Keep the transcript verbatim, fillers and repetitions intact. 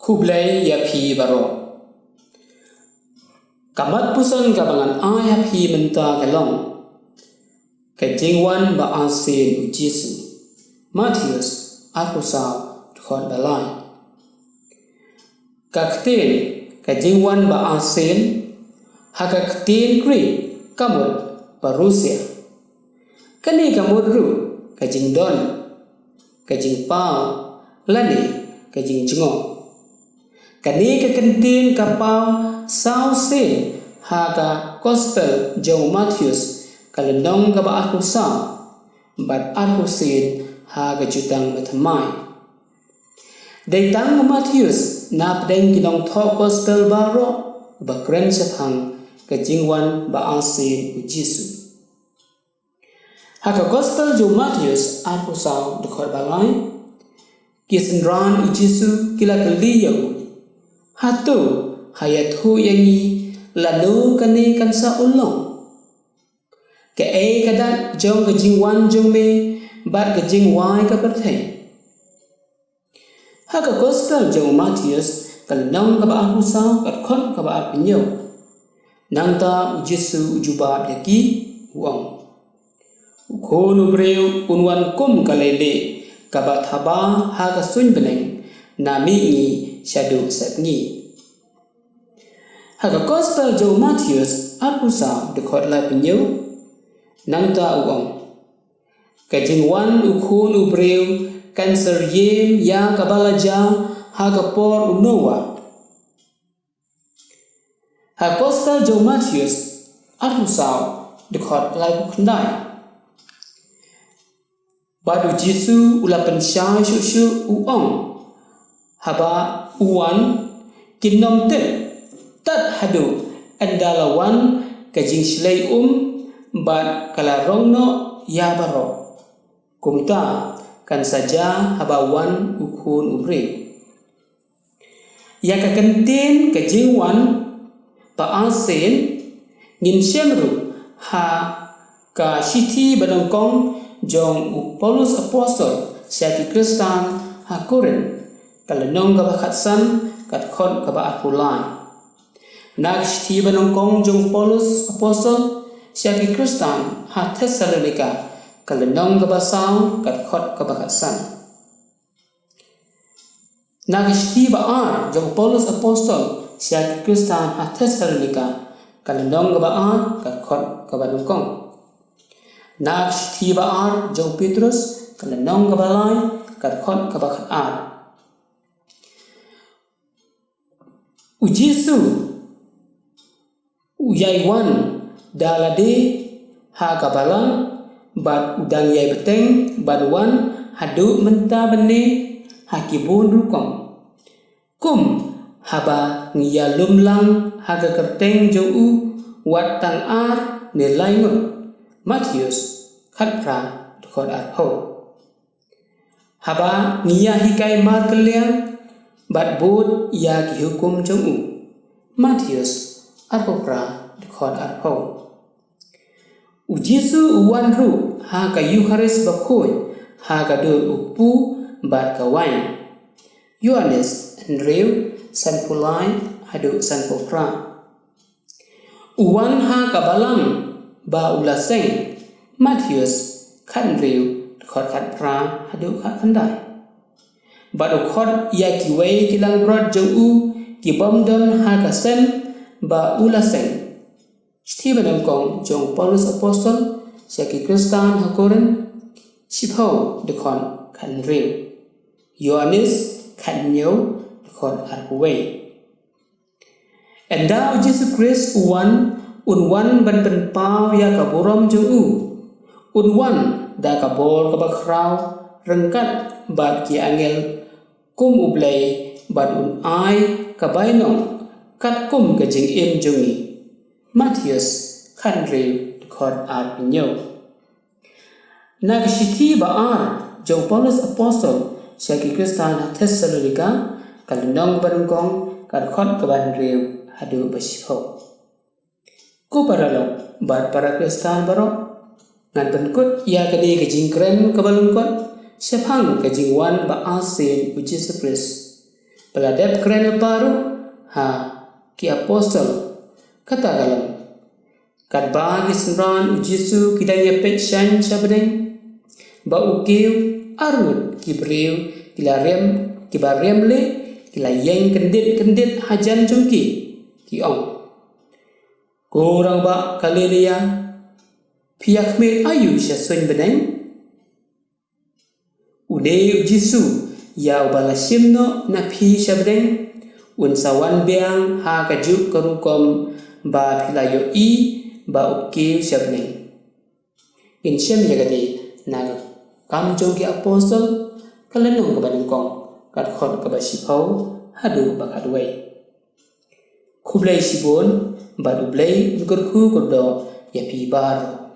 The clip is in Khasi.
Khublei ïa phi baroh. Ka mat puson kaba ngan ai ha phi mynta ka long: Ka jingwan ba arsien u Jisu. Mathaios arphew saw, dkhot ba lai. Ka ktien ka jingwan ba arsien ha ka ktien Greek ka mut parousia. Kane ka mut ruh ka jingdon, ka jingpaw, lane ka jingjngoh. Kane ka kyntien ka paw saw sien ha ka Gospel jong u Mathaios, ka lynnong kaba arphew saw, bad arphew sien ha ka Jutang Bathymmai. Dei tang u Mathaios napdeng ki nongthoh Gospel baroh uba kren shaphang ka jingwan ba arsien u Jisu. Ha ka Gospel jong u Mathaios arphew saw, dkhot ba lai, ki synran u Jisu ki la kylli ïa u: Hato ha ïathuh ïa ngi lano kane kan sa u long? Kaei ka dak jong ka jingwan jong me bad ka jingwai ka pyrthei? Ha ka Gospel jong u Mathaios, ka lynnong kaba arphew saw, ka dkhot kaba arphew hynñiew. Nangta u Jisu u jubab ïa ki, u ong: U Khun u Briew un wan kum ka leilieh kaba thaba ha ka suiñ bneng, na mih ngi shaduh sepngi. Ha ka Gospel jong u Mathaios arphew saw, dkhot laiphew hynñiew, nangta u ong: Ka jingwan u Khun u Briew kan syriem ïa kaba la jia ha ka por u Noah. Ha ka Gospel jong u Mathaios arphew saw, dkhot laiphew khyndai. Bad u Jisu u la pynshai shuh shuh, u ong: Haba u wan, kin nym tip, tad haduh ynda la wan ka jingshlei um bad ka la rong noh ïa baroh. Kumta kan sa jia haba wan u Khun u Briew. Ïa ka kyntien ka jingwan ba arsien ngin shem ruh ha ka shithi banyngkong jong u Paulus Apostol sha ki Khristan ha Korinth, ka lynnong kaba khatsan, ka dkhot kaba arphew lai. Na ka shithi banyngkong jong u Paulus Apostol sha ki Khristan ha Thessalonika, ka lynnong kaba saw, ka dkhot kaba khatsan. Na ka shithi ba ar jong u Paulus Apostol sha ki Khristan ha Thessalonika, ka lynnong kaba ar, ka dkhot kaba nyngkong. Na ka shithi ba ar jong u Petros, ka lynnong kaba lai, ka dkhot kaba khatar. U Jisu u ïai wan da lade ha ka balang, bad u dang ïai bteng ban wan haduh mynta mynne ha ki bun rukom. Kum haba ngi ïalum lang ha ka kyrteng jong u wat tang ar ne lai ngut. Mathaios khatphra, dkhot arphew. Haba ngi ïahikai markylliang bad bud ïa ki hukum jong u. Mathaios arphew phra, dkhot arphew. U Jisu u wan ruh ha ka Eukharist bakhuid ha ka dur u kpu bad ka wain. Ïoannis hynriew, sanphew lai haduh sanphew phra. U wan ha ka balang ba u la seng. Mathaios khathynriew, dkhot khatphra haduh khatkhyndai. Bad u khot ïa kiwei ki langbrot jong u ki bym don ha ka sem ba u la seng. Shithi banyngkong jong u Paulus Apostol sha ki Khristan ha Korinth, shiphew, dkhot khathynriew. Ïoannis khathynñiew, dkhot arphew wei. Ynda u Jisu Khrist u wan, un wan ban pynpaw ïa ka burom jong u. Un wan da ka bor kaba khraw ryngkat bad ki angel kum u Blei, bad un ai ka bainong katkum ka jingim jong ngi. Mathaios khathynriew, dkhot arphew hynñiew. Na ka shithi ba ar jong u Paulus Apostol sha ki Khristan ha Thessalonika, ka lynnong banyngkong, ka dkhot kaba hynriew haduh ba shiphew. Ko paralok bad para Khristan baroh, ngan pynkut ïa kane ka jingkren kaba lyngkot shaphang ka jingwan ba arsien u Jisu Khrist. ba la dep kren lypa ruh ha ki apostol, kata ka long, katba ki synran u Jisu ki dang ïapeit shaiñ sha bneng, ba u kiew, arngut ki briew ki la riam, kiba riam leh, ki la ïeng kyndit kyndit hajan jong ki, ki ong, Ko rangbah Galilaïa, phi ïakhmih aïu sha suiñ bneng? Une u Jisu ïa uba la shim noh na phi sha bneng, un sa wan biang ha kajuh ka rukom ba phi la ïohi ba u kiew sha bneng. Ngin shem ïa kane na ka Kam jong ki Apostol, ka lynnong kaba nyngkong, ka dkhot kaba shiphew haduh ba khatwei. Khublei shibun, bad U Blei un kyrkhu kyrdoh ïa phi baroh.